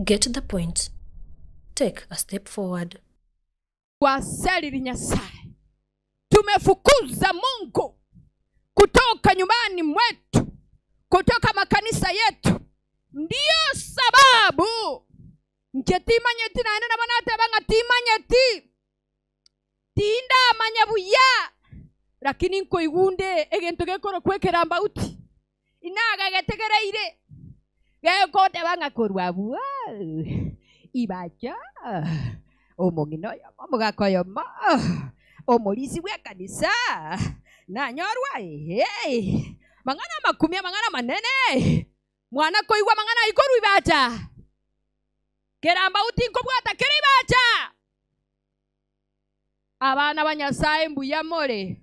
Get the point. Take a step forward. Twaseriri Nyasae, tumefukuza Mungu kutoka nyumbani mwetu, kutoka makanisa yetu. Ndiyo sababu inche timanyeti naende nabo nateba ng'a timanyeti, tindamanya buya, lakini nkoigwa nde egento gekorokwa ekerambauti, Inagagetegereire, gegoteba ng'a korwa abwo ibacha omong'ina oyomo, omogaka oyomo, omorisia bw'ekanisa, nanyorwa, ee, amang'ana amakumi, amang'ana amanene, mwana koigwa amang'ana ayio korwa ibacha, kerambau tinkobwata kere ibacha. Abana ba Nyasae mbuya more.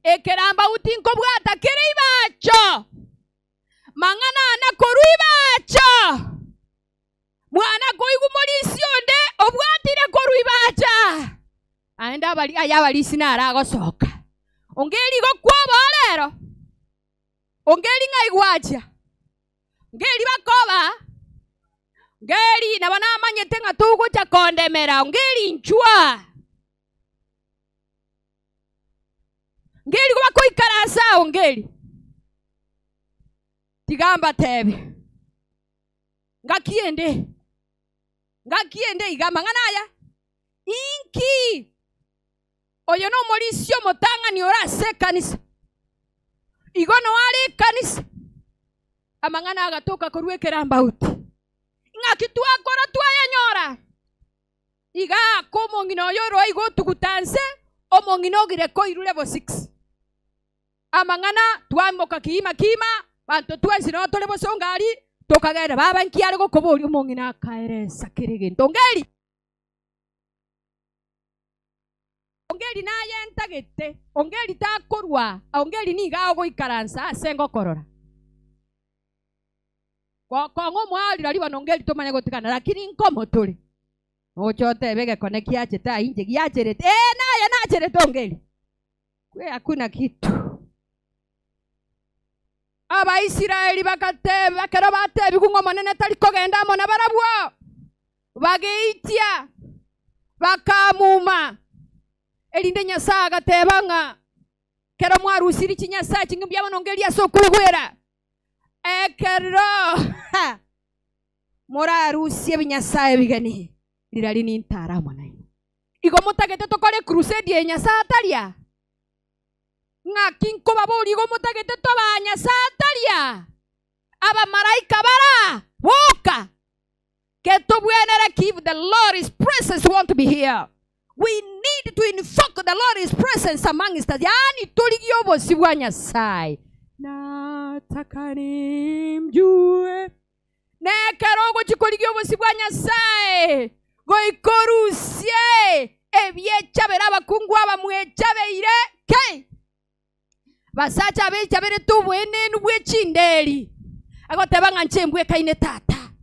Ekerambau tinkobwata kere ibacho, mang'ana ana korwa ibacho. Mwana koigwa morisia onde obwatire korwa ibacha, aende abari aye abarisia naro agosoka. Ongeri igo kwoboo rero, ongeri ng'ai gwachia, ngeri bakoba, ngeri nabo namanyete ng'a togocha kondemera, ongeri inchwa. Ngeri bakoikaransa ao ngeri. Tiga mbatebie, ngaki ende, ngaki ende iga amang'ana aya, inki oyo nomorisia omotang'ani ore ase ekanisa, igo noe are ekanisa, amang'ana agatoka korwa ekerambauti, ng'aki twakora twayanyora? Iga aka omong'ina oyo oroa igo otuguta nse, omong'ina ogire koirure level 6. Amang'ana twaimoka kiima kiima, banto twensi noo tore bosongo aria, tokagenda baba nki are gokoboria omong'ina akaeresa kera egento ngeri. Ongeri naye ntagete, ongeri takorwa, ongeri nigo agoikaransa ase ngokorora. Gokong'a omoario rirorio bono ongeri tomanye gotigana, lakini nkomo tore. Noche otebe egekone kiachete aa inche giacherete, ee naye nacherete ongeri. Kwe hakuna kitu. Abaisraeli bagateba ekero batebigwa ng'a Omonene tari kogenda amo nabarabwo, bageitia, bakamuma. Erinde Nyasae agateba ng'a ekero mwarusirie chinyasae chinge mbuya mono ngeria ase okoigwera, ekero morarusie ebinyasae ebigeni, rirorio nintare amo nainwe. Igo motagete tokore ecrusade eye Nyasae ataria? Ng'aki nkobaboria igo motagete tobe aa Nyasae ataria? Abamalaika bara boka ketobwenere ki if the Lord is presence won't be here. We need to invoke the Lord is presence amongst us. Yaani torigie obosio bwa Nyasae. Nataka nimjue. Nekero ogochia korigia obosio bwa Nyasae, goika orusie ebiechabere abakungu aba mwechabeire ki? Basacha abechaberete oboenenu bwe chinderi, agoteba ng'a inche mbwekaine tata.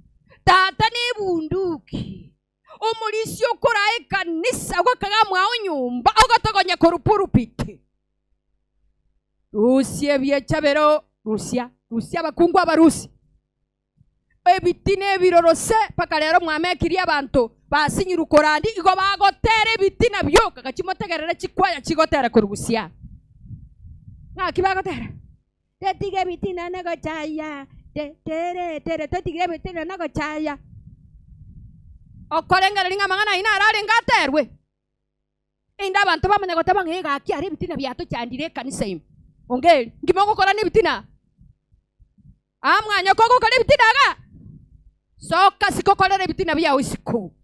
Tata nebunduki, omorisia okoraa ekanisa, ogokaga mwao nyomba, ogotogonya korwa pulpit. Rusia ebiechabero, rusia, rusia abakungu aba rusia. Ebitina ebiroro se mpaka rero mwamekirie abanto basinyirwe korandi igo bagotera ebitina bioka gachia motegerere chikwaya chigotera korwa gusii. Ng'aki bagotera? Totige ebitina na gochaya te tere tere totige ebitina na gochaya. Okorengereria ng'a amang'ana ayio naro arenge aterwe. Erinde abanto bamanye goteba ng'a egaki are ebitina biatochandire ekanisa ime. Ongeri, nki mogokora nebitina? Aa mwanyoko ogokora ebitina iga? Soka isiko okorere ebitina biao isiko.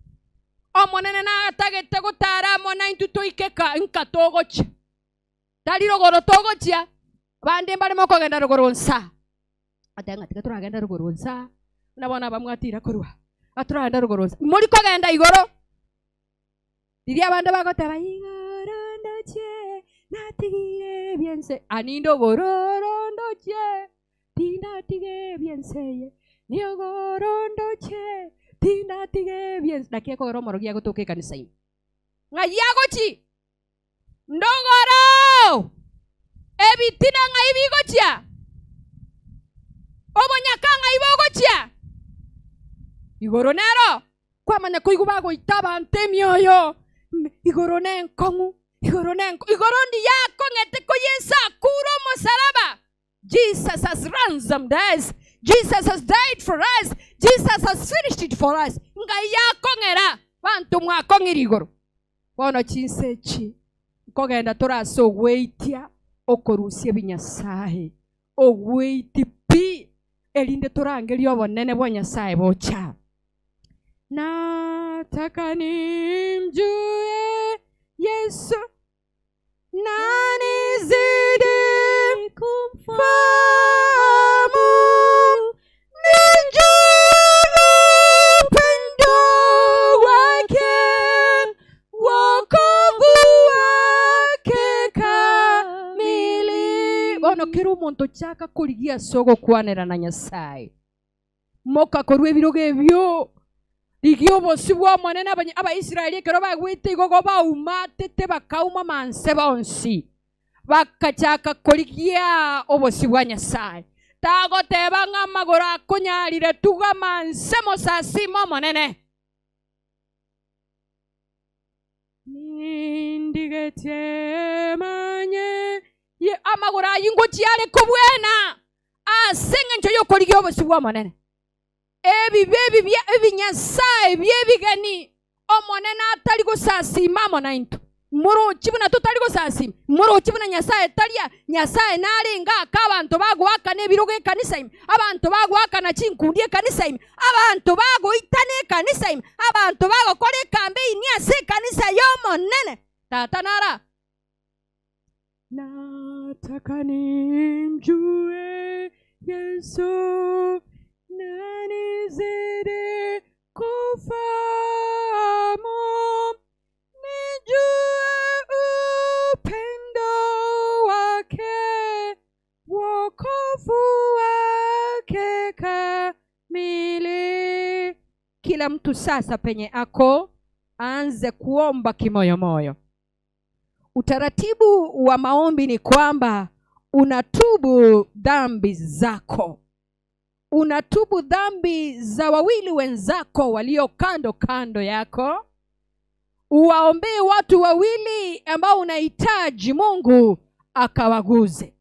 Omonene natagete gotara amo naintwe toike ka nka togochia. Tari rogoro togochia, abande mbare mokogenda rogoro nsa. Bateba ng'a tiga toragende rogoro nsa, buna bono abamwatira korwa, atoragende rogoro nsa. Mori kogenda igoro. Riria abande bagoteba, Igoro ndochie, natigire ebi'ense, aninde obororo ndochie, tindatiga ebi'ense eye, niogoro ndochie, tindatiga ebi'ense. Naki ekogera omorogi agotoka ekanisa ime. Ng'ai agochi? Ndogoro! Ebitina ng'ai bigochia? Obonyaka ng'ai bogochia? Igoro nero kwamanya koigwa bagoita abanto emioyo, igoro nenkong'u, igoro nenko igoro ndiya akong'ete ko Yeso akure omosaraba. Jesus has ransomed us. Jesus has died for us. Jesus has finished it for us. Ngai yakong'era banto mwakong'ire igoro. Bono chinsa echi nkogenda tore ase ogweitia okorusia ebinyasae, ogweiti pi, erinde torangerie obonene bwa Nyasae bocha. Nataka nimjue Yesu na nizidi kumfahamu, nijue upendo wake, wokovu wake kamili. Bono kera omonto chaka korigia ase ogokwanera na Nyasaye, mokakorwa ebirogo ebio, rigia obosio bw'Omonene. Abaisraeli ekero bagwete igogo baumatete bakauma amanse bonsi, bakachaka korigia obosio bwa Nyasaye. Tagoteba ng'a amagoro akonyarire tuga amanse mosasime Omonene. Nindigetie manye ye amagoro ayio ngochia are kobwena ase eng'encho y'okorigia obosio bw'Omonene. Ebibe ebi bia ebinyasae bi'ebigeni Omonene atari gosasima amo naintwe. Morochi buna totari gosasima? Morochi buna Nyasae taria? Nyasae narenge ake abanto bagoakana ebirogo ekanisa ime, abanto bagoakana chinkundi ekanisa ime, abanto bagoitana ekanisa ime, abanto bagokora ekambeini ase ekanisa y'Omonene. Tata nara. Nataka nimjue Yesu na nizidi kufahamu, nijue upendo wake, wokovu wake kamili. Kila mtu sasa penye ako aanze kuomba kimoyomoyo. Utaratibu wa maombi ni kwamba unatubu dhambi zako, unatubu dhambi za wawili wenzako walio kando kando yako, uwaombee watu wawili ambao unahitaji Mungu akawaguze.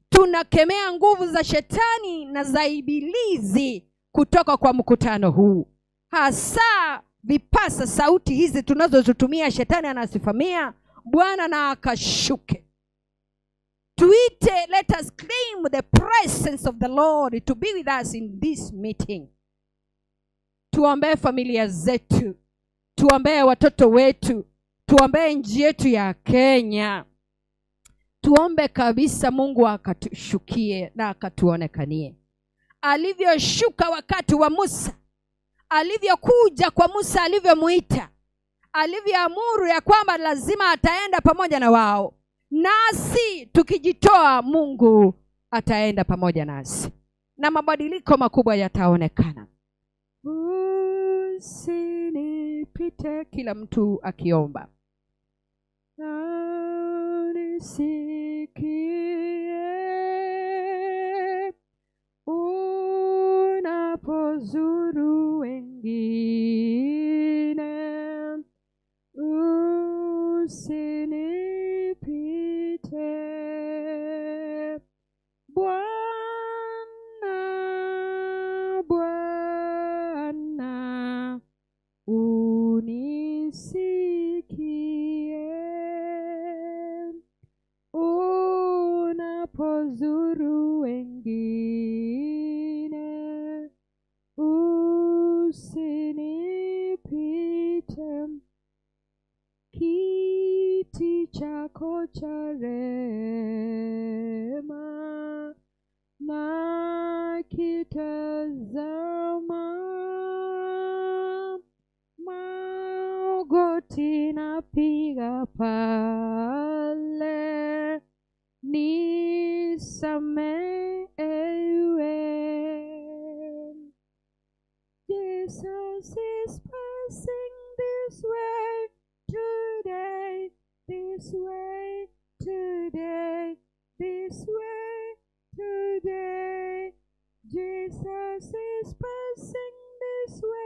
Tunakemea nguvu za shetani na za ibilisi kutoka kwa mkutano huu, hasa vipasa sauti hizi tunazozitumia shetani anasifamia. Bwana na akashuke. Tuite, let us claim the presence of the Lord to be with us in this meeting. Tuombee familia zetu, tuombee watoto wetu, tuombee nchi yetu ya Kenya. Tuombe kabisa Mungu akatushukie na akatuonekanie. Alivyoshuka wakati wa Musa, alivyokuja kwa Musa, alivyomuita, alivyoamuru ya kwamba lazima ataenda pamoja na wao. Nasi tukijitoa, Mungu ataenda pamoja nasi na mabadiliko makubwa yataonekana. Usinipite, kila mtu akiomba. Unisikie unapozuru wengine, usinipite. Bwana, Bwana, unisikie unapozuru wengine, usinipite. Kiti chako cha rehema nakitazama, magoti napiga pale, nisamehewe. Jesus is passing this way today, this way today, this way today. Jesus is passing this way.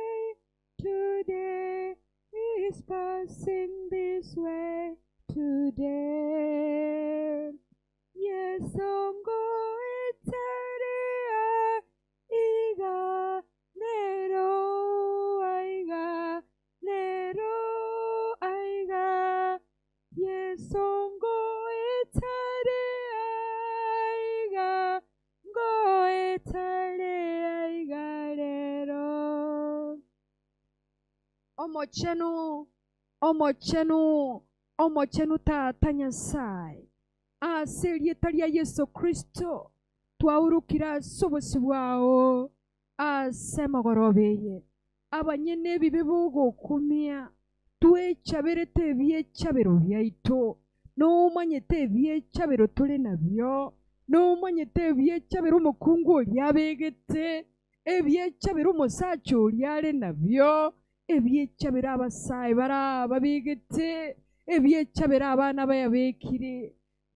today. He's passing this way today. Yeso ngoeteria iga nero aiga nero aiga. Yeso ngoeteria aiga ngoeteria iga rero. Omochenu, omochenu, omochenu Tata Nyasaye, ase erieta ria Yeso Kristo twaurukire ase obosio bwao ase emogoroba eye. Abanyene ebibe bogokumia twechaberete ebiechabero biaito, nomanyete ebiechabero tore nabio, nomanyete ebiechabero omokungu oria abegete, ebiechabero omosacha oria are nabio, ebiechabero abasae bara babegete, ebiechabero abana bayabekire.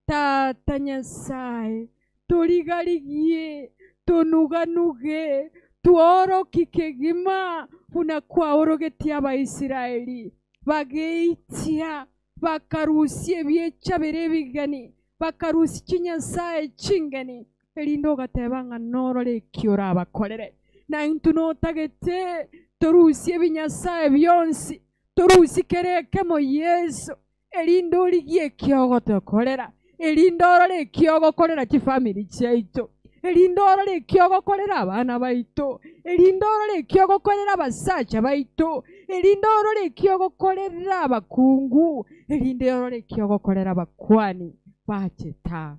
Tata Nyasaye, torigarigie, tonuganuge, tworoki kegima buna kwaorogetie Abaisraeli, bageitia, bakarusia ebiechabero ebigeni, bakarusia chinyasaye chingeni, erinde ogateba ng'a norore eki orabakorere. Na intwe notagete torusie ebinyasaye bionsi, torusie kere ekemo Yeso, erinde origie eki ogotokorera, erinde orore eki ogokorera chifamiri chiaito, erinde orore eki ogokorera abana baito, erinde orore eki ogokorera abasacha baito, erinde orore eki ogokorera abakungu, erinde orore eki ogokorera abakwani bacheta.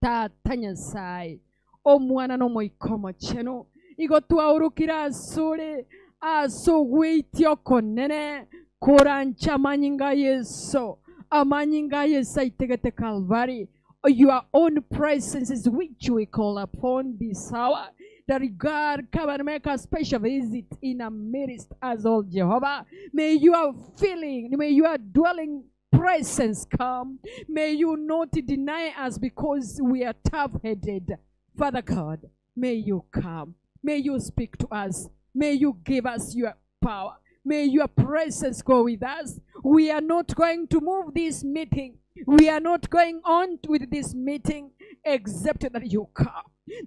Tata Nyasaye, omwana n'omoika omochenu, igo twaurukire asore ase ogweitia okonene korancha amanyinga a Yeso, amanyinga a Yeso aitegete Calvary. Your own presence is which we call upon this hour, that God come and make a special visit in amidst us, all Jehovah. May your feeling, may your dwelling presence come. May you not deny us because we are tough-headed. Father God, may you come. May you speak to us. May you give us your power. May your presence go with us. We are not going to move this meeting. We are not going on with this meeting except that you come,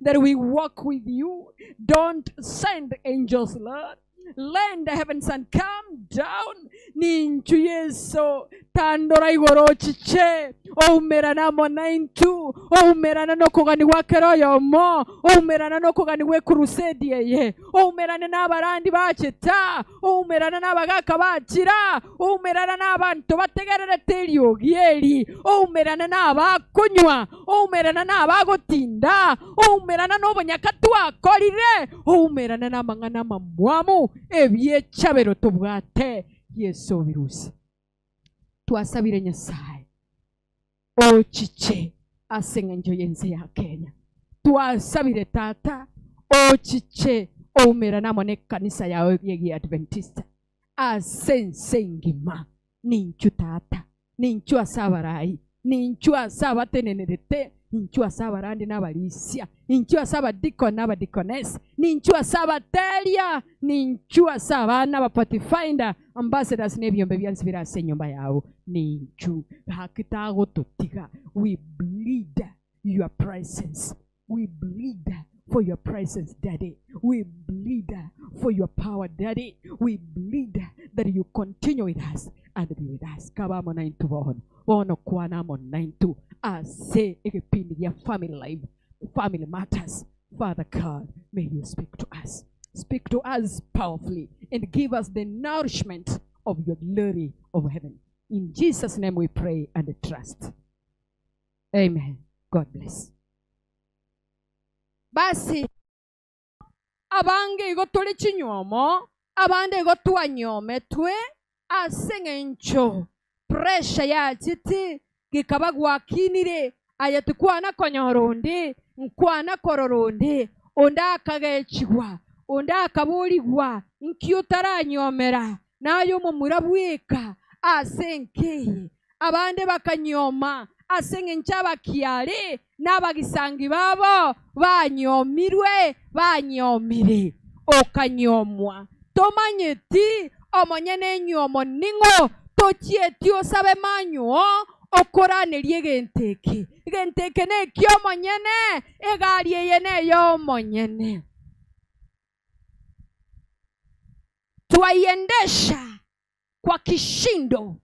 that we walk with you. Don't send angels, Lord. Lend the heavens and come down. Ninchu Yeso tandora igoro chiche oumerana amo naintu oumerana nokogani gwakero oyomo oumerana nokogani gwe crusade eye oumerane n'abarandi bacheta oumerana n'abagaka bachira oumerana n'abantu bategererete eriogi eri oumerana n'abakunywa oumerana n'abagotinda oumerana n'obonyaka twakorire oumerana n'amang'ana amamwamu ebiechabero tobwate Yeso birusi. Twasabire Nyasaye ochiche ase eng'encho y'ense ya Kenya. Twasabire Tata ochiche oumerana amo n'ekanisa yawe ya Adventista ase ense engima. Ninchu Tata, ninchu ase abarai, ninchu ase abatenenerete, ninchu ase abarandi n'abarisia, ninchu ase abadikoni n'abadikonesi, ninchu ase abateria, ninchu ase abana abapathfinder ambassadors n'ebiombe byansi bire ase enyomba yao. Ninchu gaki tagototiga. We bleed your presence. We bleed for your presence, Daddy. We bleed for your power, Daddy. We bleed that you continue with us and be with us. Kabamo naintu bono bono kwanamo naintu ase egepindi gia family life, family matters. Father God, may you speak to us. Speak to us powerfully and give us the nourishment of your glory of heaven. In Jesus' name we pray and trust. Amen. God bless. Basi abange igo tore chinywomo, abande igo twanyometwe ase eng'encho pressure yachete gekaba gwakinire aye tikwana konyora onde nkwana korora onde onde akagechigwa onde akaborigwa nki otaranyomera naye omomura bweka ase enkeye abande bakanyoma ase eng'encho abakiare n'abagisangi babo banyomirwe banyomire okanyomwa. Tomanyeti omonyene enywomo ning'o, tochieti osabe manyuo okoranerie egento eke. Egento eke neki'omonyene, egari eye ney'omonyene. Twaiendesha kwa kishindo.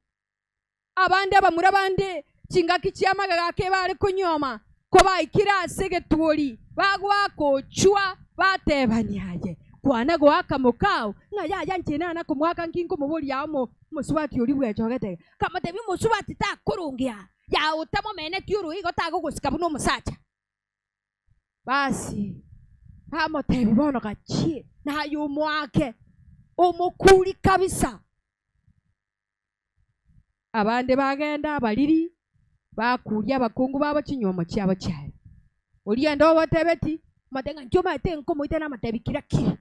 Abande abamura bande chingaki chi'amagega ake bare konyuoma, kobaikire ase egetwori, bagoaka ochwa, batebania, Aye, kwana goaka mokao, ng'a yaya inche nana komoaka nki nkomoboria aa omosubati oria bwechogete iga. Nkamotebia, Omosubati takorongea, yaye otamomeneti oroe igo tagogosika buna omosacha. Basi bamotebia, Bono gachie, naye omoake, omokuri kabisa. Abande bagenda abariri, bakuria abakungu babo chinyuomo chiabo chiaye. Oria ende obatebeti, omotebia ng'a inche omanyete nkomoita namotebi kira kiri,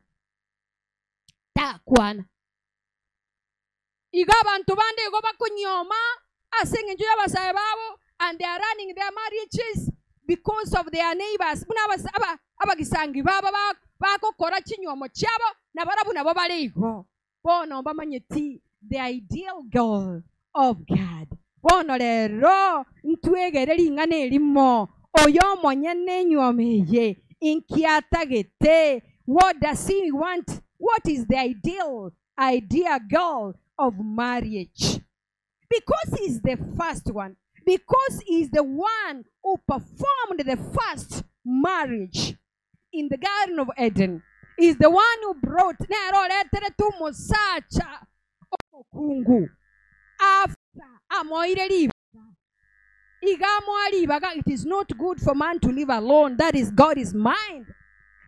takwana. Igo abanto bande igo bakonyioma ase engencho y'abasae babo, and they are running their marriages because of their neighbors, buna abagisangi babo bagokora chinyuomo chiabo, nabarabwo nabo bare igo. Bono mbamanyeti the ideal goal of God. Bono rero ntwegere ring'ana erimo, oyo omonyene enyuomo eye inki atagete? What does he want? What is the ideal idea goal of marriage? Because he is the first one, because he is the one who performed the first marriage in the Garden of Eden, he is the one who brought, nere oreterete omosacha omokungu after amoire ribaga. Iga amoa ribaga, it is not good for man to live alone, that is God is mind.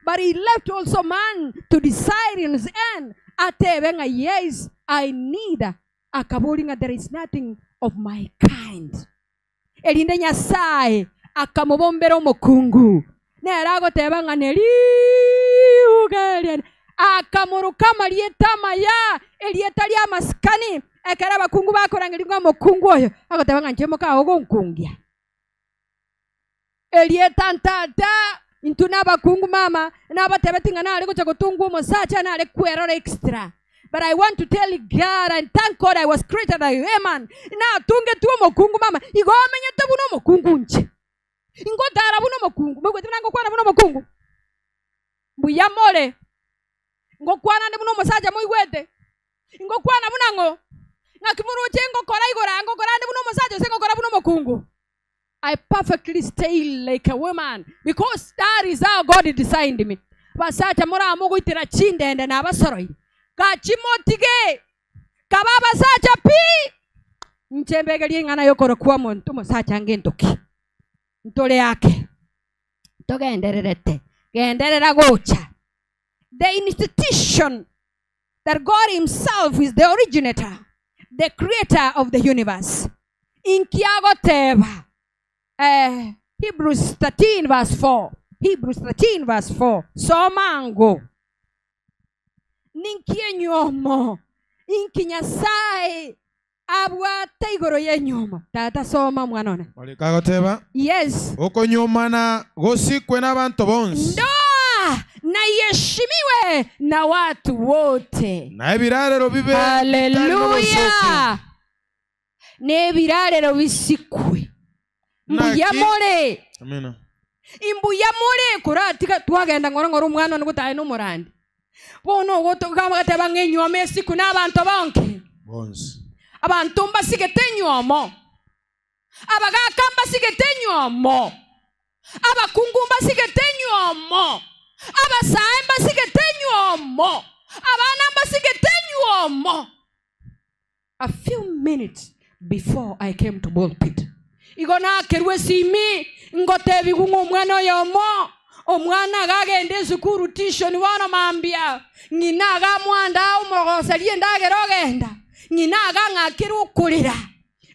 But he left also man to decide in his end, atebe ng'a yes, I need, akaboria ng'a there is nothing of my kind. Erinde Nyasae akamobombera omokungu, nere agoteba ng'a neriuga riane. Akamoroka amarieta amaya, erieta ri'amasikani. Ekero abakungu bakorangeria ng'a omokungu oyo, agoteba ng'a inche moka ogonkungia. Erieta ntata, intwe nabakungu mama, nabatebeti ng'a nare gocha gotungwa omosacha nare kwerora extra. But I want to tell God and thank God I was created a woman. Natungetwe omokungu mama, igo omenyete buna omokungu inche. Ingotara buna omokungu, moigwete buna ngokwana buna omokungu? Mbuya more. Ngokwana nde buna omosacha moigwete? Ingokwana buna ng'o? Ng'aki moroche ngokora igoro aa ngokora nde buna omosacha gose ngokora buna omokungu? I perfectly stay like a woman because that is how God designed me. Basacha moramogoitera chindende na abasoroiri, gachi motige kaba abasacha pi. Inche mbegerie ing'ana y'okorokwa omonto omosacha ngento ki? Ntore ake togendererete, genderera gocha. The institution that God himself is the originator, the creator of the universe. Inki agoteba? Eh, Hebrews 13 verse 4. Hebrews 13 verse 4. Soma ango. Ninki enywomo? Inki Nyasae abwate igoro y'enywomo? Tata soma omwana one. Mariko agoteba, Yes. Okonyuomana gosikwe nabanto bonsi. Ndoa na iheshimiwe na watu wote. Na ebirarero bibe bitari nobosooku. Haleluya! Nebirarero bisikwe. Mbuya Naki- more. Amina. Imbuya more koratiga twagenda ng'ora ng'ora omwana one gotare nomorandi. Bono ogotogateba ng'a enywomo esiku na abanto bonke. Bonsi. Abanto mbasigete enywomo. Abagaka mbasigete enywomo. Abakungu mbasigete enywomo. Abasae mbasigete enywomo. Abana mbasigete enywomo. A few minutes before I came to pulpit, igo nakerwa esimi ngotebigwa ng'a omwana oyomo, omwana iga agenda esukuru tuition bono mambia, ng'ina iga amwanda omogoseria endagera ogenda, ng'ina iga ang'akere okorera,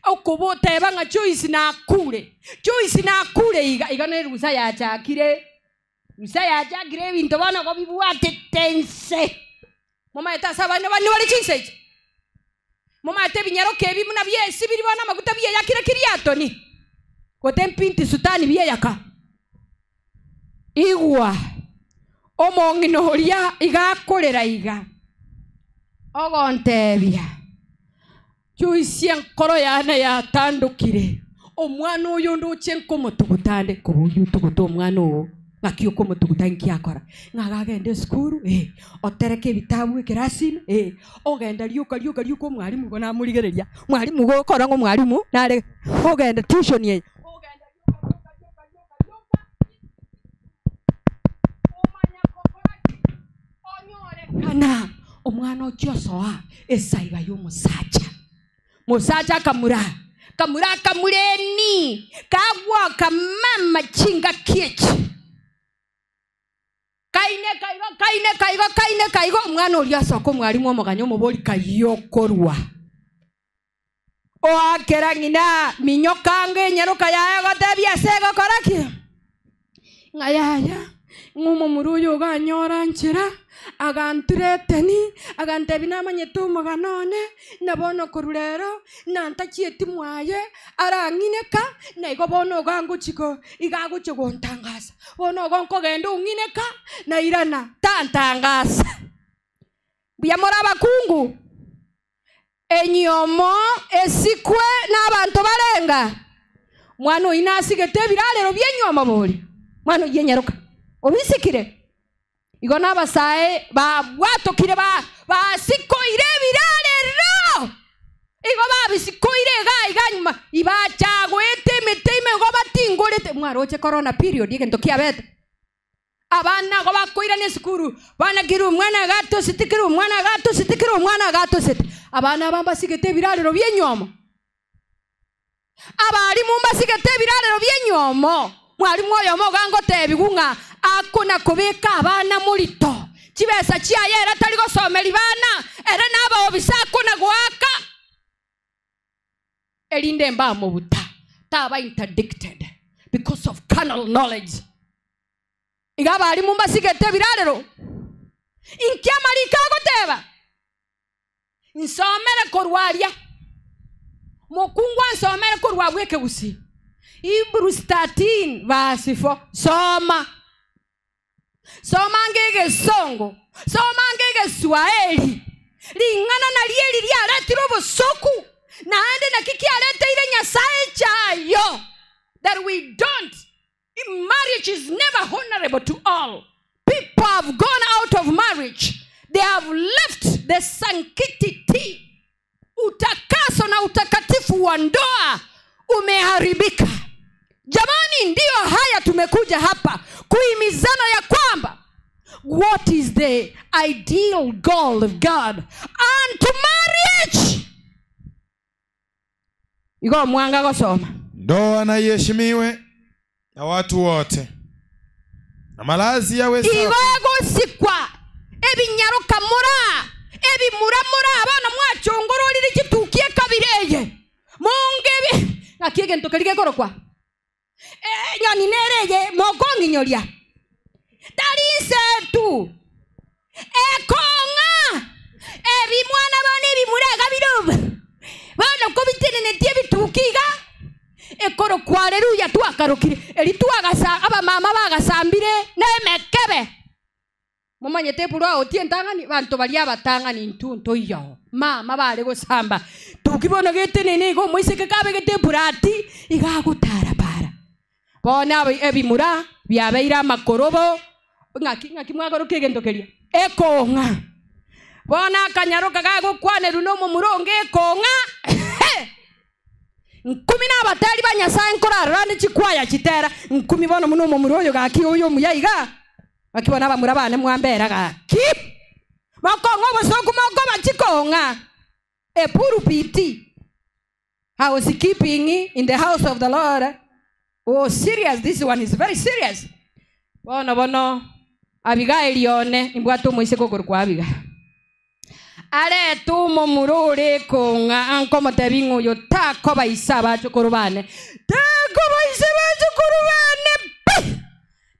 okoboteba ng'a Joyce nakure, Joyce nakure iga, iga nerusa yachakire, rusa yachakire ebinto bono igo bibwatete nse. Momaete ase abana bane bare chinsa echi? Momaete ebinyaroka ebi buna biesibiri bono amaguta bieyakire kiriatoni, gote mpinti sutani bieyaka. Igwa, omong'ina oria iga akorera iga. Ogontebia, Joyce enkoro yane yatandokire, omwana oyo ndoche nkomotuguta ande. Koboria otugute omwana oo, ng'aki okomotuguta inki akora? Ng'a agende esukuru? Eh. Otereke ebitabu ekerasi ime? Eh. Ogenda rioka rioka rioka omwalimu igo namorigereria, mwalimu igo okora ng'a omwalimu nare ogenda tuition eye. Ogenda rioka rioka rioka rioka rioka, omanya gokora ki? Onyorekana omwana ochia osoa esaiga y'omosacha. Mosacha akamura, akamura akamureni, kagwoka mama chingaki echi. Kaine kaigo, kaine kaigo, kaine kaigo, omwana oria asoka omwalimu omoganya omobori kayio okorua. Oakera ng'ina minyoka ango enyaroka yaye egotebia ase egokora ki? Ng'a yaya, ng'a omomura oyo oganyora nchera, agantureteni, agantebia namanyete omogano one, na bono korwa rero, nantachieti mwaye, arang'ineka, na igo bono iga ngochia ko iga agochia gontangasa. Bono igo nkogenda ong'ineka, nairana, tantangasa. Mbuya more abakungu? Enyiomo esikwe nabanto barenga? Mwana oyio nasigete ebirarero bi'enyiomo bori? Mwana oyio enyaroka obisikire? Igo nabasae babwatokire ba basikoire ebirarero. Igo babisikoire iga iga nyuma ibachagoete emete ime igo batingorete. Mwaroche corona period egento kiabete. Abana igo bakoirana esukuru, bana kera omwana iga atosete, kera omwana iga atosete, kera omwana iga atosete. Abana aba mbasigete ebirarero bi'enywomo. Abalimu mbasigete ebirarero bi'enywomo. Mwalimu oyomo iga ngotebigwa ng'a akona kobeka abana morito, chibesa chiaye ere tari gosomeria bana, ere nabaobisa akona goaka. Erinde mbamobuta, taba interdicted because of carnal knowledge. Iga abalimu mbasigete ebirarero. Inki amariko agoteba? Nsomere korwa aria. Mokungu ansomere korwa abwo ekegusii. Hebrews 13 verse 4. Soma. Soma ange egesongo, soma ange egeswaeri. Ring'ana nario eri riaretire obosoku, naende naki kiareteire Nyasae echayo, that we don't, marriage is never honourable to all. People have gone out of marriage, they have left the sanctity, utakaso na utakatifu wa ndoa umeharibika. Jamani, ndiyo haya tumekuja hapa kuhimizana ya kwamba what is the ideal goal of God unto marriage. Igo mwanga gosoma. Ndoa na iheshimiwe na watu wote na malazi yawe Igo safi. egosikwa ebinyaroka mora ebimura mora abana mwachongororire chituki ekabira eye monge ebi ng'aki egento keria gekorokwa enyoni nere eye mokong'inyoria tari inse tu ekong'a ebi mwana bono ebimura iga bire obo bono kobitenenetie ebituki iga ekorokwa Haleluya twakarokire eri twagasa abamama bagasambire na emekebe momanyete ebulao entang'ani banto baria abatang'ani intwe ntoiyo mama bare gosamba tuki bono getenene iga omoiseke kabegete ebulati iga agotara para bono aba ebimura biabeire amakorobo ng'aki ng'aki mwakoroka egento keria ekong'a bono akanyaroka gagokwanerwa na omomura onge ekong'a Nkumi nabateri ba Nyasae nkorarora ande chikwaya chitera, nkumi bono buna omomura oyo gaki oyo omuya iga. Gaki bono abamura bane mwambera gaki. Mokong'a obosoku mokoba chikong'a. Epulpiti. Housekeeping in the house of the Lord. Oh serious, this one is very serious. Bono bono Abigaili one nimbwate omoiseke okorokwa Abiga. Arete omomura ore ekong'a nkomotebia ng'a oyo takoba ise abachukuru bane. Takoba ise abachukuru bane pi!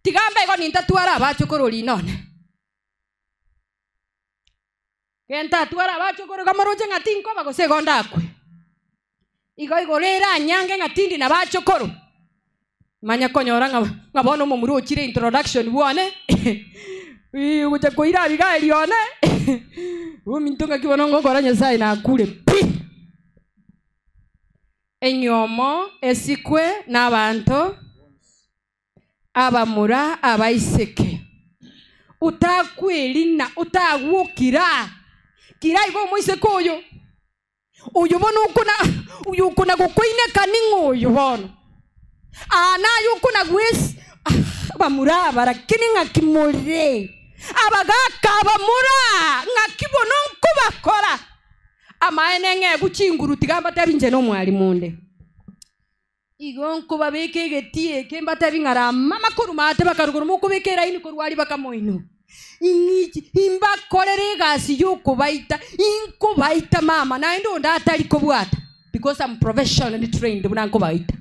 Tiga mbe igo nintatware abachukuru rina one. Gentatware abachukuru igo moroche ng'a tinkoba gose igo ndakwe. Igo igoro ere anyange ng'a tindi nabachukuru. Manya konyora ng'a ng'a bono omomura ochire introduction bwane, ogocha koira Abigaili one. Ominto ng'aki bono ngokora Nyasaye nakure pi. Enyomo esikwe n'abanto abamura abaiseke. Otakwerina, otagwokira, kira iga omoiseke oyo. Oyo bono okona, oyo okona gokoineka ning'o oyo bono? Aa naye okona gwes ah, abamura aba lakini ng'aki more? Abagaka abamura, ng'aki bono nkobakora? Amaene ng'egwe chinguru tiga mbatebi inche nomwalimu onde. Igo nkobabeka egetii eke mbatebi ng'a rama korwa maate bakarugoro mokobeka eraini korwa aria bakamoinwa. Ing'ichi imbakorere egasi yokobaita, inkobaita mama naende onde atari kobwata because I'm professionally trained buna nkobaita.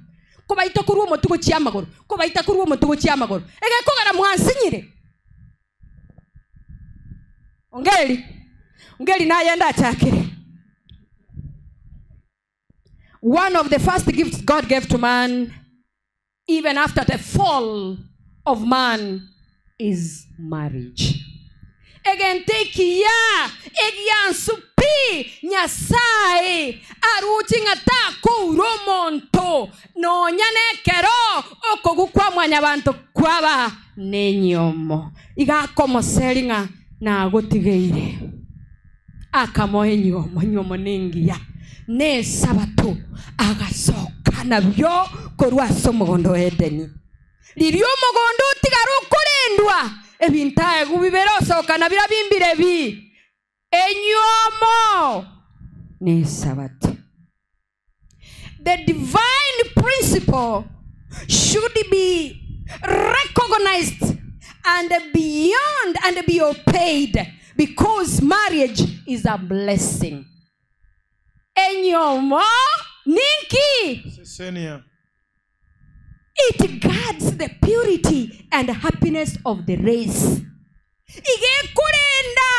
Nkobaita korwa omotwe gochia amagoro, nkobaita korwa omotwe gochia amagoro. Egekogera mwansinyire. Ongeri, ongeri naye ndachakere. One of the first gifts God gave to man even after the fall of man is marriage. Egento ekiya egiansu pi Nyasae aruche ng'a takoura omonto nonya nekero okogwa kwa mwanyabanto kwaba nenyomo. Iga akomoseri ng'a nagotigeire. Akamoa enyomo, enyomo nengiya, na Esabato agasoka nabio korwa ase omogondo o Edeni. Riria omogondo otigara okorendwa, ebinto aegwe bibere osoka na biria bimbire bi, enyomo na Esabato. The divine principle should be recognized and beyond and be obeyed because marriage is a blessing. Enyomo ninki? Sesenia. It guards the purity and happiness of the race. Iga ekorenda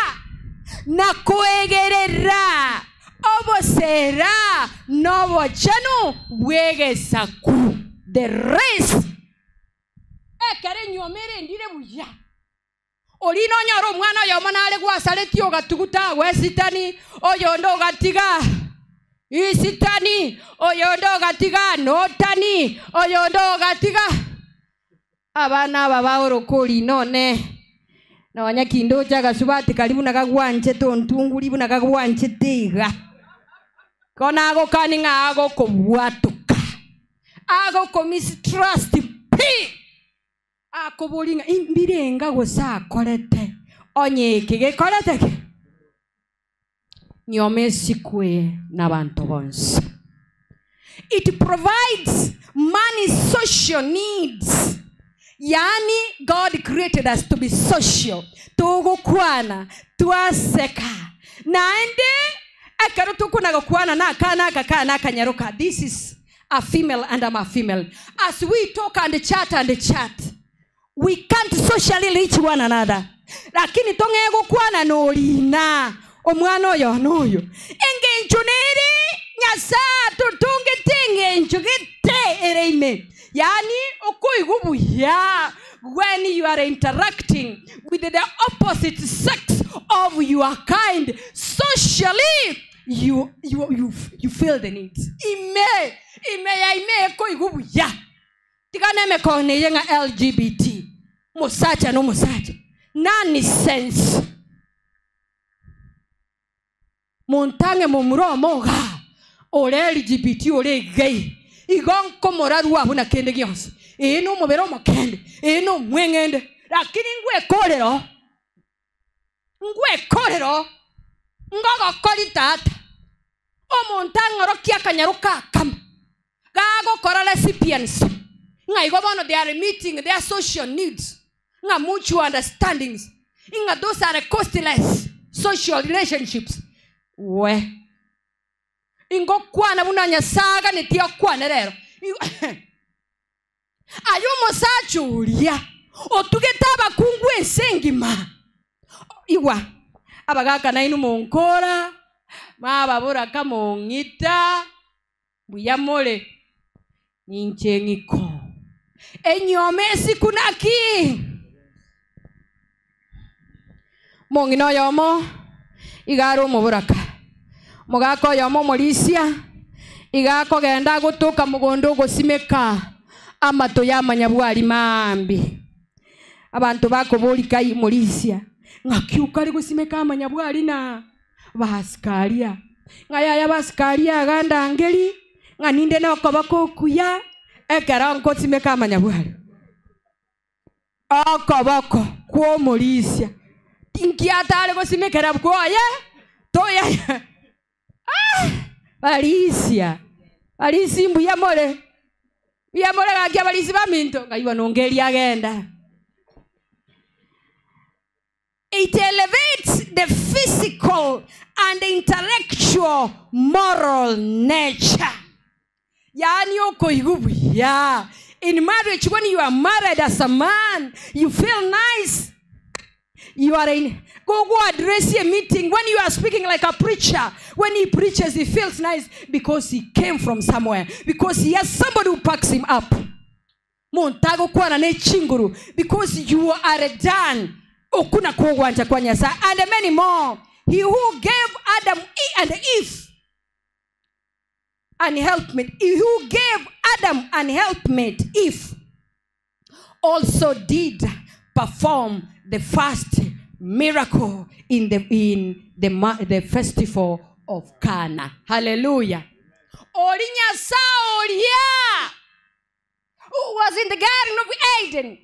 na koegerera obosera na obochenu bw'egesaku, the race. Ekero enyuoma erendire buya, oria nonyore omwana oyomo nare gwasaretie ogatuguta agwo esitani, oyonde ogatiga isitani, oyonde ogatiga notani, oyonde ogatiga. Abana aba baoroka orina one, nonya kindoche agasubati karia buna gagwanchete ontunguri buna gagwanchete iga. Ko nagokani ng'a agokobwatoka, agokomistrust pi, akobori ng'a mbirenga gose akorete, onye eke gekorete ki? Nyoma esikwe nabanto bonsi. It provides man's social needs. Yaani God created us to be social. Togokwana, twaseka. Naende ekero tokona gokwana na akana aka kana akanyaroka. This is a female and I'm a female. As we talk and chat and chat, we can't socially reach one another. Lakini tong'e gokwana norina omwana oyo noyo. Engencho nere Nyasaye totongete engencho gete ere ime. Yaani okoigwa buya when you are interacting with the opposite sex of your kind socially, you feel the need. Ime, ime ya ime ekoigwa buya. Tigana emekone eye ng'a LGBT. Musacha no musacha. Nonsense. Montange momura omoga ore LGBT ore gay. Igo nkomorarua buna kende gionsi. Ee nomobere omokende, ee nomweng'ende. Lakini ngwekorero, ngwekorero, ngogokori tata. Omonto ang'orokia akanyaroka akama. Gagokora recipients. Ng'a igo bono they are meeting their social needs. Ng'a mutual understandings. Ng'a those are costless social relationships. We. Ingokwana buna Nyasaye aganeti akwane rero. Aye omosacha oria otugete abakungu ense engima. Igwa abagaka nainu monkora, mababoraka mong'ita, buya more ninche ng'iko. Enyoma esiku naki? Mong'ina oyomo Iga are omoboraka. Omogaka oyomo omorisia, iga akogenda agotoka mogondo ogosimeka amato y'amanyabwari maambia. Abanto bakoboria kai morisia, ng'aki okare gosimeka amanyabwari na basikaria? Ng'a yaya basikaria iga ndangeri, ng'a ninde nokoboko okuya ekero nkosimeka amanyabwari. Okoboko kw'omorisia tinkiatare gosimekera bwoye toya Ah! Barisia, barisia mbuya more, mbuya more gaki abarisia baminto, ng'ai bono ongeria agenda. It elevates the physical and intellectual moral nature. Yaani okoigwa buya. In marriage when you are married as a man, you feel nice. You are in go go address a meeting when you are speaking like a preacher. When he preaches, he feels nice because he came from somewhere. Because he has somebody who packs him up. Monto agokwana ne chinguru because you are done. Okwo nakwo ogwancha kwa Nyasae and many more. He who gave Adam and Eve an helpmate, he who gave Adam an helpmate Eve also did perform the first miracle in the, in the, the festival of Cana. Hallelujah. Ori Nyasae oria who was in the Garden of Eden,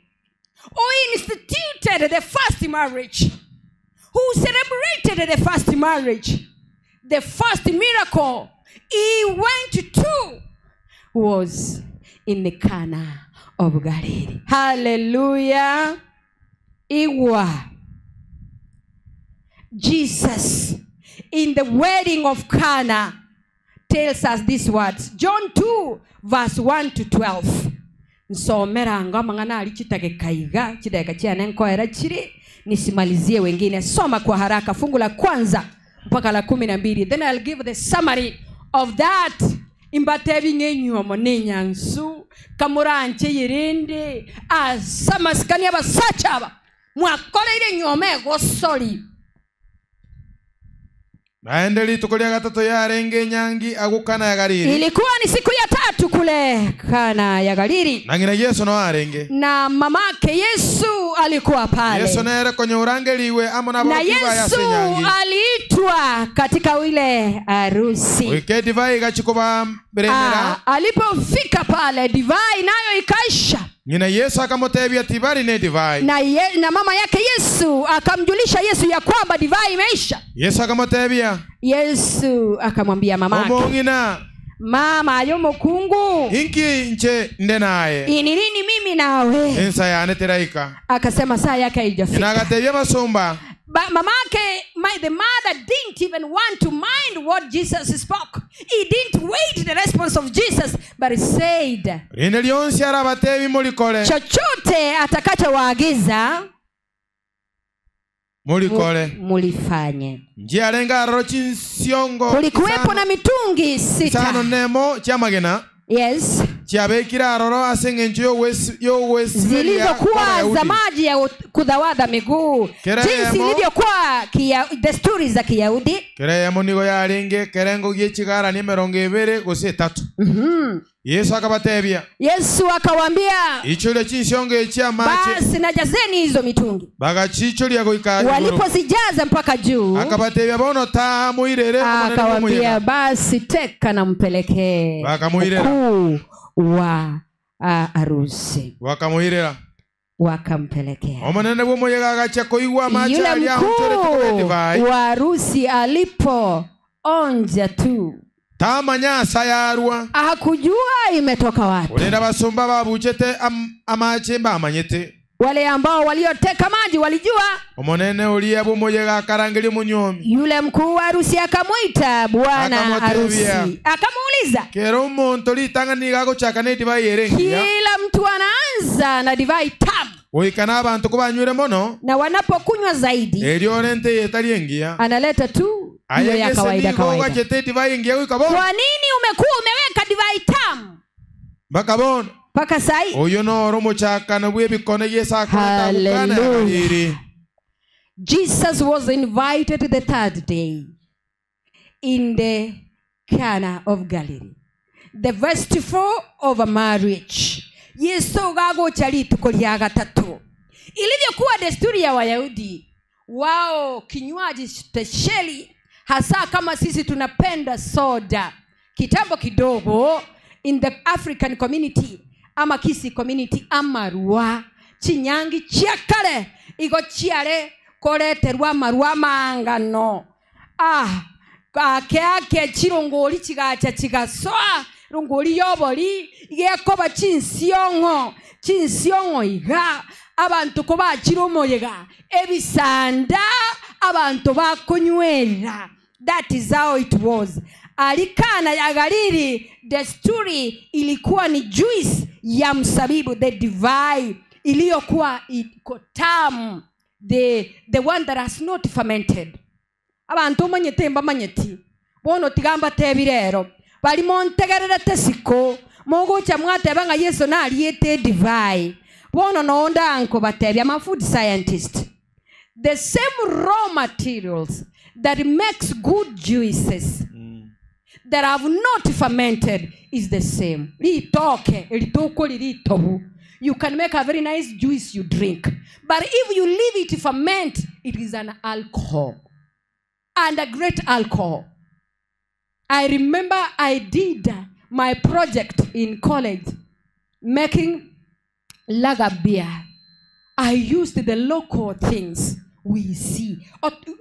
who instituted the first marriage, who celebrated the first marriage, the first miracle he went to was in the Cana of Galilee. Hallelujah. Igwa. Jesus in the wedding of Cana tells us these words. John 2 verse 1 to 12. Nsomera ango amang'ana aria chitageka iga chidageka chiane nkoera chire nisimalizie wengine. Soma kwa haraka fungu la kwanza mpaka la 12. Then I'll give the summary of that. Imbatebi ng'enyuomo nenyansu kamoranche yerende ase amasikani abasacha aba mwakoreire enyuomo egosori. Naende rituko ria gatato yarenge enyangi agwo Kana ya Galili. Ilikuwa ni siku ya tatu kule Kana ya Galili. Na ng'ina Yeso noo arenge. Na mamake Yesu alikuwa pale. Yeso nere konya orangeriwe amo Na nabarokigwa baye ase Yesu enyangi. aliitwa katika ile harusi. Goika edivai egachia kobaberemera. Alipofika pale divai nayo ikaisha. Ng'ina Yeso akamotebia, Tibari nedivai. Na, na mama yake Yesu akamjulisha Yesu ya kwamba divai imeisha. Yesu akamotebia, Yesu akamwambia mamake, Omong'ina, mama ayo mokungu, inki inche nde naye? ini nini mimi nawe? Ensa yane teraika. Akasema saa yake haijafika. Ng'ina agatebia abasomba, Mamake, the mother didn't even want to mind what Jesus spoke. He didn't wait the response of Jesus, but he said, Rinde rionsi arabatebi morikore. chochote atakachowaagiza Morikore. mulifanye. Nchiarenge aroro chinsiongo Kulikuwepo na mitungi sita. isano nemo chiamagena. Yes. Chiabekire aroro ase eng'encho y'ogwesiberia Zilizokuwa kw'Abayahudi. za maji ya kudhawadha miguu, Kera jinsi yemo. ilivyokuwa desturi za Kiyahudi. Kera yemo nigo yarenge ekerengo gie chigarani emerongo ebere gose etato. Yesu akabatebia, Yesu akawaambia, Ichoria chinsiongo echi amache. basi najazeni hizo mitungi. Bagachichoria goika igoro. Walipozijaza mpaka juu, Akabatebia, bono taa moirere omonene akawaambia, bw'omoyega. basi teka na mpelekee Bakamoirera. mkuu wa harusi. Bakamoirera. Wakampelekea. Omonene bw'omoyega agachia koigwa amache Yule aria aonchorete korwa mkuu edivai. wa harusi alipoonja tu, Tamanya ase yarwa. hakujua imetoka wapi. Korende abasomba babuchete amache mbamanyete. Wale ambao walioteka maji walijua. Omonene oria bw'omoyega akarangeria omonyomi. Yule mkuu wa harusi akamwita bwana Akamotebia. harusi, akamuuliza, Kera omonto ritang'ani nigo agochaka na edivai ere engiya. kila mtu anaanza na divai tamu, Goika na abanto kobanywire mono, na wanapokunywa zaidi erio orente eyetari engiya. analeta tu hiyo ya Aye kawaida gese nigo kawaida. ogachete edivai engiya goika bono. Kwa nini umekuwa umeweka divai tamu Mpaka bono. mpaka sahi? Oyo noro omochakano bw'ebikone Yesu akoreta agokana Hallelujah. ya Galili. Jesus was invited the third day in the Cana of Galilee, the festival of a marriage. Yesu gagocha rituko ria gatato. Ilivyokuwa desturi ya Wayahudi, wao kinywaji spesheli, hasa kama sisi tunapenda soda. Kitambo kidogo in the African community ama Kisii community amarua chinyangi chiakare igo chiare koreterwa amarua mangano ah ake ake chirongori chigacha chigasoa rongori yobori gekoba chinsiong'o chinsiong'o iga abantu ko bachire omoyega ebisanda abantu bakonywera. That is how it was. Alikana ya Galili, desturi ilikuwa ni juice ya msabibu, the divai iliyokuwa iko tamu, the one that has not fermented. Abantu omanyete mbamanyeti bono tigamba tebirero bari montegererete siko mogocha mwateba ng'a Yesu nariete divai bono nonda nkobatebia. I'm a food scientist. The same raw materials that makes good juices that have not fermented is the same. Ritoke ritoko riritobu. You can make a very nice juice you drink, but if you leave it ferment, it is an alcohol, and a great alcohol. I remember I did my project in college making lager beer. I used the local things we see.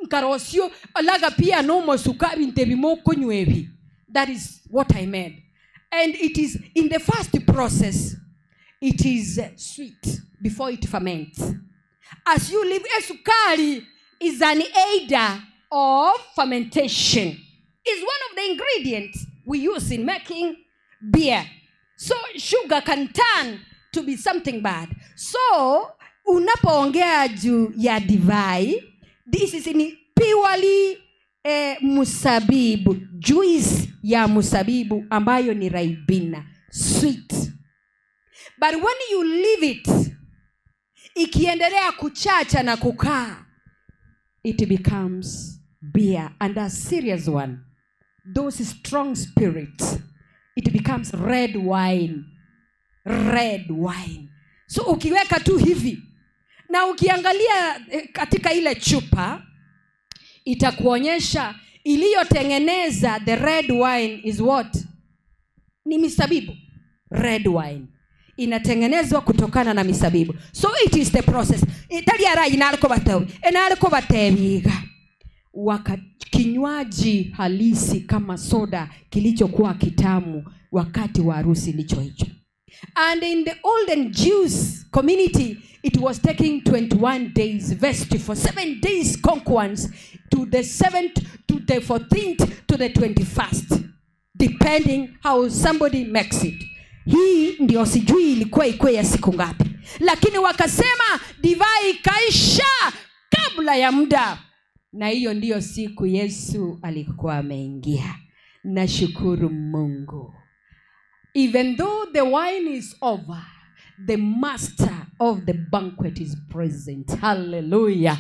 Nkarosio lager beer no mosuka binte bimoko nywebi. That is what I made. And it is in the first process, it is sweet before it ferments. As you leave, esukari is an aider of fermentation. It's one of the ingredients we use in making beer. So sugar can turn to be something bad. So unapoongea juu ya divai, this is in purely musabibu, juice ya musabibu ambayo ni raibina, sweet. But when you leave it, ikiendelea kuchacha na kukaa, it becomes beer, and a serious one. Those strong spirits, it becomes red wine. Red wine. So ukiweka tu hivi na ukiangalia katika ile chupa, itakuonyesha iliyotengeneza the red wine is what? Ni misabibu. Red wine inatengenezwa kutokana na misabibu. So it is the process. Itali arai nariko batewi. Enariko batebiga. Waka kinywaji halisi kama soda kilichokuwa kitamu wakati wa harusi ndicho hicho. And in the olden Jews community, it was taking 21 days vest for 7 days concurrence to the 7th, to the 14th, to the 21st, depending how somebody makes it. Hii ndio sijui ilikuwa ikuwe ya siku ngapi, lakini wakasema divai ikaisha kabla ya muda, na hiyo ndiyo siku Yesu alikuwa ameingia. Nashukuru Mungu. Even though the wine is over, the master of the banquet is present. Hallelujah.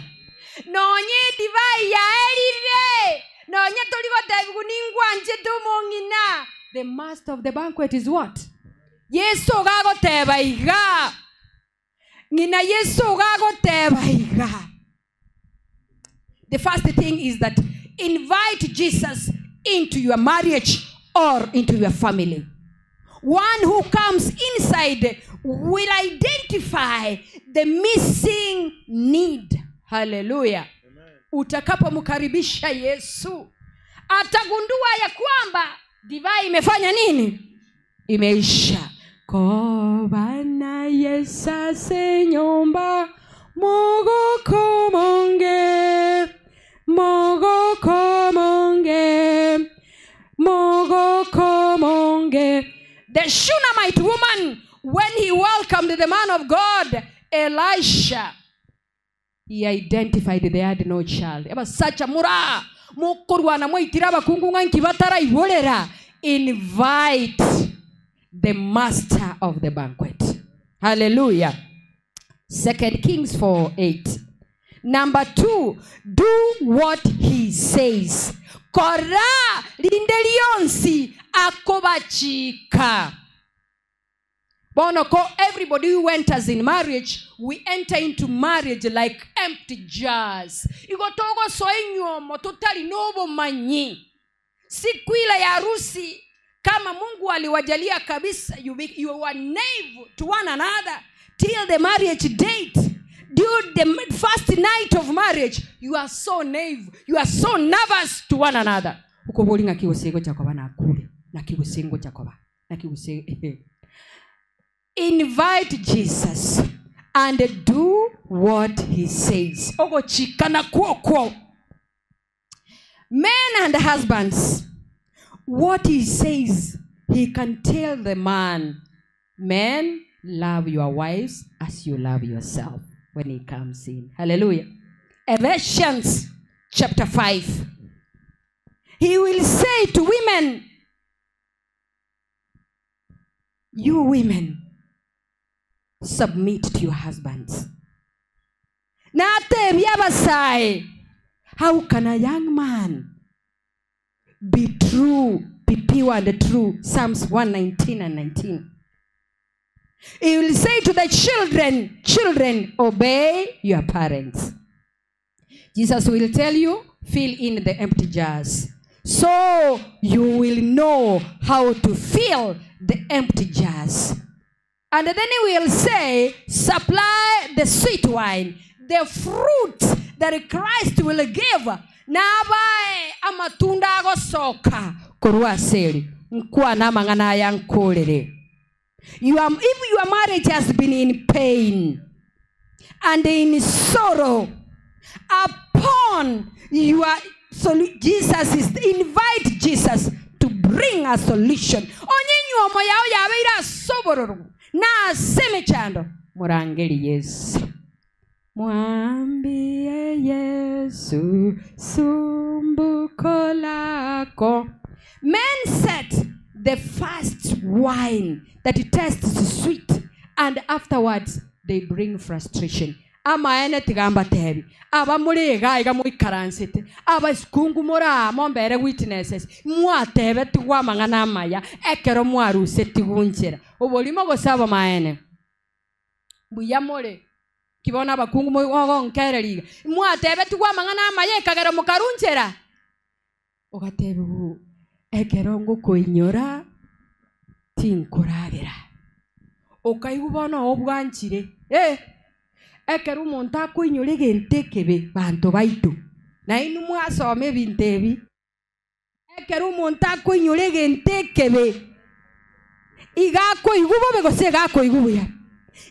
Nonye divai yaerire. Nonye tuligote ningwanje tumong'ina. The master of the banquet is what? Yesu gagoteba iga. Ng'ina Yesu gagoteba iga. The first thing is that invite Jesus into your marriage or into your family. One who comes inside will identify the missing need. Hallelujah. Utakapomkaribisha Yesu, atagundua ya kwamba divai imefanya nini? Imeisha. Kobana Yesu senyomba mogoko monge, mogoko monge, mogoko monge. The Shunammite woman, when he welcomed the man of God, Elisha, he identified they had no child. Abasacha mura mukorwana mwaitira abakungu ng'a nkibatara iborera. Invite the master of the banquet. Hallelujah. 2 Kings 4:8. Number 2, do what he says. Kora rinde rionsi akobachika. Bono ko everybody who enters in marriage, we enter into marriage like empty jars. Igo togosoa inywomo totari nobomanyi. Siku ile ya harusi, kama Mungu aliwajalia kabisa, you were naive to one another till the marriage date. During the first night of marriage, you are so naive, you are so nervous to one another. Uko boli nga kigosengo chakoba na kule, na kigosengo chakoba, na kigosengo. Invite Jesus and do what he says. Ogochikana kuo kuo. Men and husbands, what he says, he can tell the man, men, love your wives as you love yourself when he comes in. Hallelujah. Ephesians chapter 5. He will say to women, you women, submit to your husbands. Nate byabasai. How can a young man be true, be pure and true? Psalms 119 and 19. He will say to the children, children, obey your parents. Jesus will tell you, fill in the empty jars. So you will know how to fill the empty jars. And then he will say, supply the sweet wine, the fruit that Christ will give. Nabae amatunda agosoka korwa seri. Nkwa namang'ana ya nkorere. If your marriage has been in pain and in sorrow, upon your Jesus is invite Jesus to bring a solution. Onye nyuomo yao yabeira sobororo na seme chando murangeli Yesu. Mwambie Yesu sumbuko lako. Men set the first wine that tastes sweet, and afterwards they bring frustration. Amaene tigamba tebi aba murega iga muikaransete aba sikungu mura mombere witnesses mwatebe tigwa mang'ana maya ekero mwaruse tigunchera obolimo gosaba maene buya more kibona abakungu mogonkereriga mwatebe tigwa mang'ana maya ekagera mukarunchera ogatebe ekero ngokoinyora tinkoragera okaigubona obwanchire ekero omonto akoinyora egento ekebe banto baito nainu mwasoma ebinto ebi ekero omonto akoinyora egento ekebe iga akoigwa bobe gose iga akoigwa buya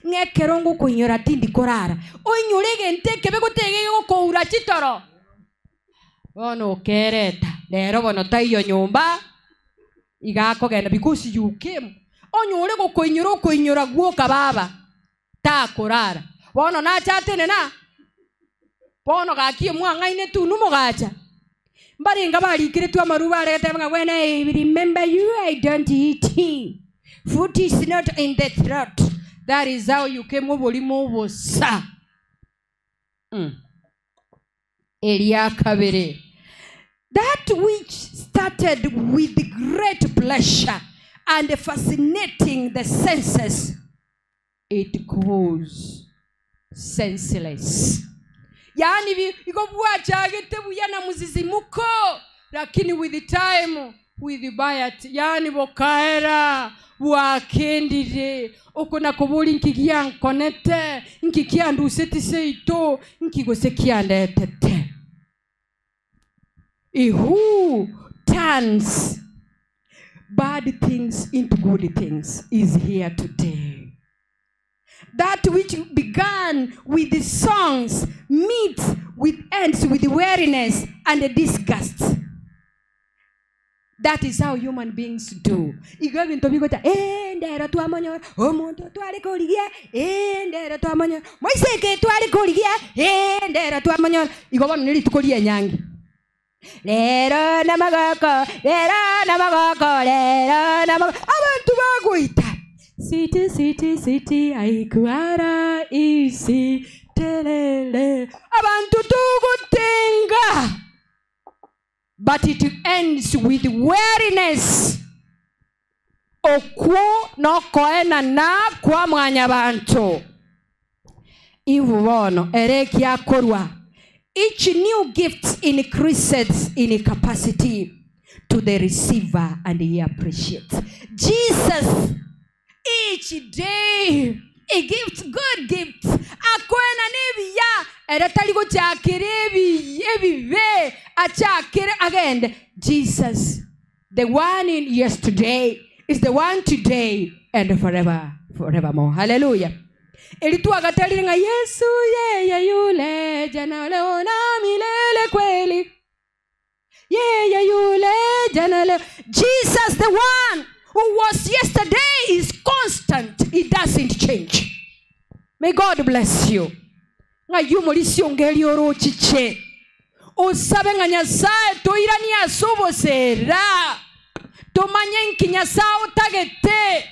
ng'ekero ngokoinyora tindikorara oinyore egento ekebe gotege gokoura chitoro bono okereta rero bono taiyo nyomba iga akogenda because you came onyore gokoinyora okoinyora gwoka baba takorara bono nachatene na bono gakie mwang'aine tu numugacha mbaringa barikire tu amaruba arete banga when I remember you I don't eat food is not in the throat. That is how you came obolimo obosa. Eria kabere, that which started with great pleasure and fascinating the senses, it goes senseless. Yani iko bwachagete buya na muzizimuko, lakini with the time, with the bayat, yani bokaera bwakendire uko nakobori nkigia nkonete nkikia nduseti seito nkigose kiandetete. Who turns bad things into good things is here today. That which began with the songs meets with ends with weariness and disgust. That is how human beings do. Igo bintu bigota ndero twamanyora omuntu twari kurigia ndero twamanyora moiseke twari kurigia ndero twamanyora igo bono niri tukoria nyangi lero namagoko lero namagoko lero namagoko abantu bagoita. City, city, city, aikuara isi. Terere. Abantu togotenga, but it ends with weariness. Okwo nokoenana kwa mwanyabanto. Ibu bono ere ekiakorwa. Each new gift increases in capacity to the receiver and he appreciates. Jesus each day he gives good gifts. Akoenana ebiya ere tari gochakera ebi ebibe achakere agende. Jesus, the one in yesterday is the one today and forever, forevermore. Hallelujah. Eri twagaterire ng'a Yesu yeye yule jana leo na milele kweli. Yeye yule jana leo. Jesus, the one who was yesterday, is constant. He doesn't change. May God bless you. Ng'a yumorisi ongeri orochiche. Osabe ng'a Nyasaye toiranie ase obosera. Tomanye nki Nyasaye otagete.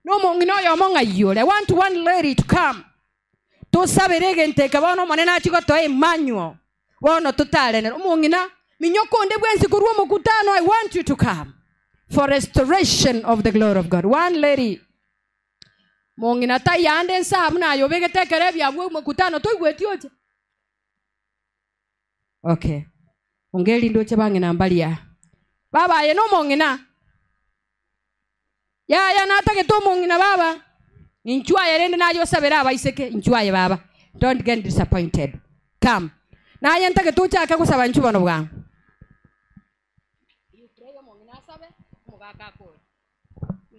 Nomong'ina oyomo ng'aiyore. I want one lady to come. Tosabere egento eke bono omonene achie gotoa Emmanuel. Bono totarenera. Omong'ina, minyoko onde bwensi korwa omokutano, I want you to come for restoration of the glory of God. One lady. Mong'ina taiyo ande nsa buna aye obegete ekero ebiabwo omokutano toigweti oche. Okay. Ongeri ndoche bang'ina mbaria. Baba aye nomong'ina. Yaya natagete omong'ina baba. Inchwe aye rende naye osabere abaiseke inchwe aye baba. Don't get disappointed. Come. Naye ntagete ochake gosaba inchwe bono bwango.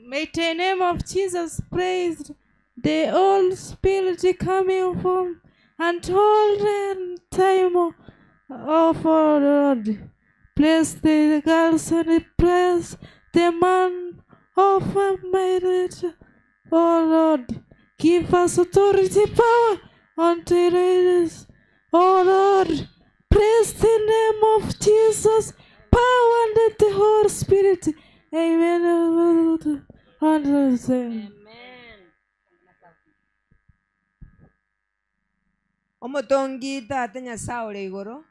May the name of Jesus praised, the old spirit coming from and all the time of our Lord. Bless the girls and bless the man of marriage, O Lord. Give us authority, power unto ladies, O Lord. Praise the name of Jesus, power and the Holy Spirit. Amen. Amen. Omotongi tata Nyasaye ore igoro,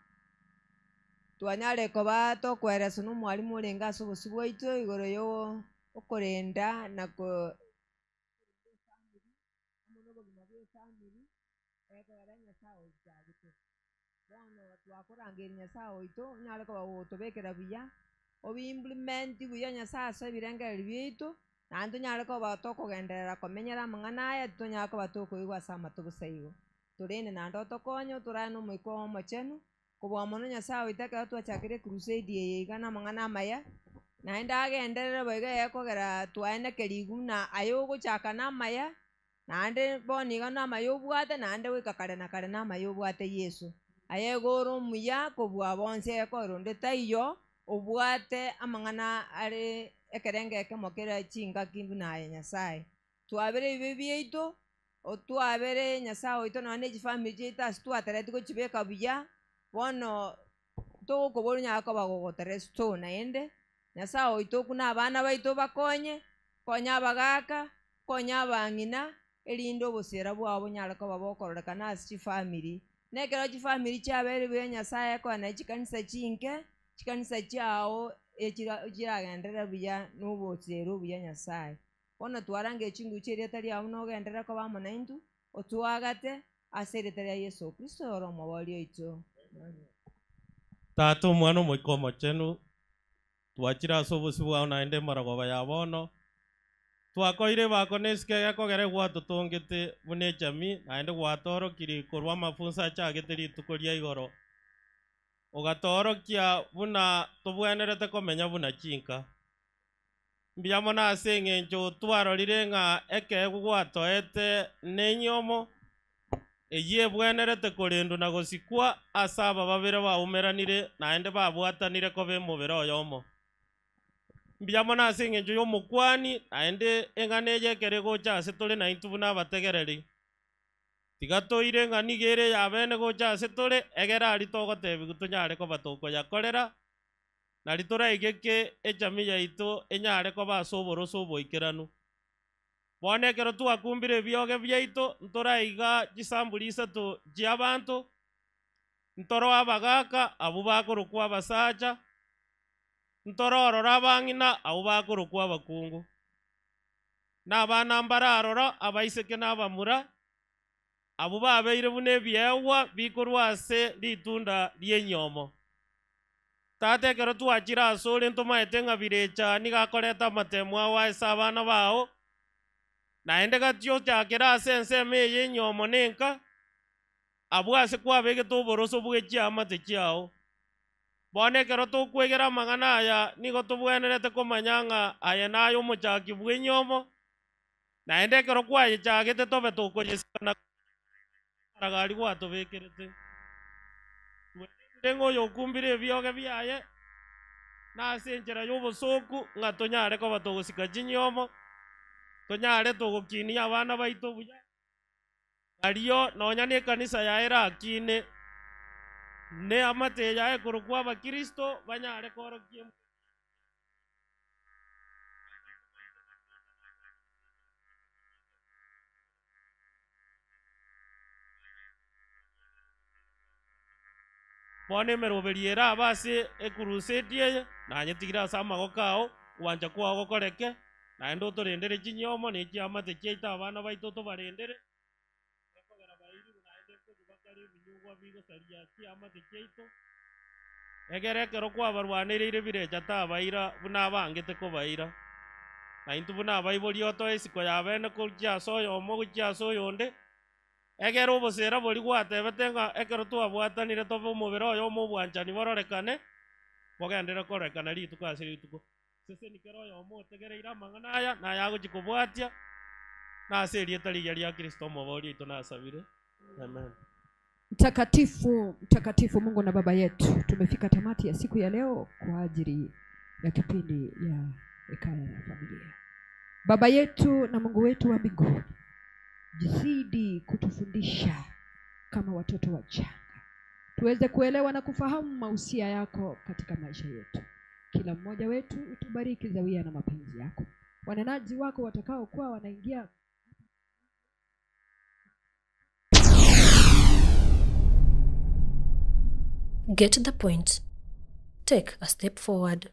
twanyare koba tokweresa na omwalimu orenge ase obosi bwaito igoro yo okorenda na ko bono twakorangeria Nyasaye oito onyare koba gotobekera buya obi-implement buya Nyasaye ase ebirengererio biaito naende tonyare koba tokogenderera komenyera amang'ana aya tonyare koba tokoigwa ase amato bosa igo. Torende naende otokonye otorae na omoika oo omochenu kobua mono Nyasaye oito ekero twachakire crusade eye iga na amang'ana amaya naende agenderere boiga ekogera twaenekeria buna aye ogochaka na amaya naende bono iga na amaya obwate naende goika kare na kare na amaya obwate Yeso. Aye igo ore omuya kobua bonsi ekogera onde taiyo obwate amang'ana are ekerenge ekemo kere chingaki buna aye Nyasaye. Twabere ebibe biaito, otwabere Nyasaye oito nonya na echifamiri chiaito ase twatereti gochibeka buya, bono togokoboria onyare koba gogoterestore naende, Nyasaye oito okune abana baito bakonye, konya abagaka, konya abang'ina, erinde obosera bwabo bonyare koba bokororekana ase chifamiri. Nekero chifamiri chiabeire buya Nyasaye ekoe naye chikanisa chinke, chikanisa chiao chiragenderera buya na obosera obuya Nyasaye. Bono twarangire chinguru chia erieta riao nogenderere koba amo naintwe, otwagate ase erieta ria Yeso Kristo ore omobori oito. Tata omwana omoika omochenu, twachire ase obosi bwao naende emarogoba ya bono, twakoire bako na esike egekogera gwatotongete buna echami, naende gwatorokirie korwa amafunso achagete rituko ria igoro. Ogatorokia buna tobwenerete komenya buna chinka. Mbuya mono ase eng'encho twarorire ng'a ekeegwa gwatoete nenyomo, eyio ebwenerete korendwa na gosikwa ase aba babere baumeranire naende babwatanire koba emobere oyomo. Mbuya mono ase eng'encho ya omokwani naende eng'ana eye ekere gocha ase tore naintwe buna abategereri. Tiga toire ng'a nigo ere yabene gocha ase tore, egere aria togotebiwa tonyare koba tokoyakorera, nari toraigeke echami yaito enyare koba ase oboroso oboikeranu. Bono ekero twakumbire ebioge biaito, ntoraiga chisamburi isato chia abanto, ntoro abagaka abwo bakorokwa abasacha, ntororora abang'ina abwo bakorokwa abakungu. Na abana mbararora abaiseke na abamura, abwo babeire buna ebiegwa bikorwa ase ritunda ria enyomo. Tata ekero twachire ase ore ntomaete ng'a birecha nigo akoreta amatemo ao ase abana bao, naende gati ochakere ase ensemo eye enyomo na enka, abwo ase kwabegete oboroso bwa echiamate chiao. Bono ekero tokwegera amang'ana aya nigo tobwenerete komanya ng'a aya naye omochaki bwa enyomo, naende ekero kwayechagete tobe tokoyesika na maragari gwatobekerete. Twenerire ng'a oyo okumbire ebioge biaye, na ase enchera ya obosoku ng'a tonyare koba togosika chinyomo, tonyare togokinia abana baito buya, nario nonya na ekanisa yaye erakine, ne amate yaye korokwa abakristo banyare korokia Bono emeroberi ere aba ase ecrusade eye, nanyetigire ase amagoko ao, gwancha kwao gokoreke, naende otorendere chinyomo na echiamate chiaito abana baito tobarendere, ekogera bairiwe naende nkonywa bakare ebinyugwa bigosaria chiamate chiaito, egere ekero kwabarwanereire birecha tabaira buna abangete kobaira. Naintwe buna abaibori otoe esiko ya bene gochia ase oyomo gochia ase oyonde, egere obosera bori gwatebete ng'a ekero twabwatanire tobe omobere oyomo obwanchani bororekane, bogendere kororekana rituko ase rituko. Seseni kera oyomo otegereire amang'ana aya, naye agochia kobwatia, na ase erieta rigiya ria Kristo omobori oito nasabire. Amen. Mtakatifu, mtakatifu Mungu na Baba yetu, tumefika tamati ya siku ya leo kwa ajili ya kipindi ya Hekaya ya Familia. Baba yetu na Mungu wetu wa mbinguni, jizidi kutufundisha kama watoto wachanga, tuweze kuelewa na kufahamu mausia yako katika maisha yetu. Kila mmoja wetu utubariki zawia na mapenzi yako. Wanenaji wako watakaokuwa wanaingia Get the point. Take a step forward.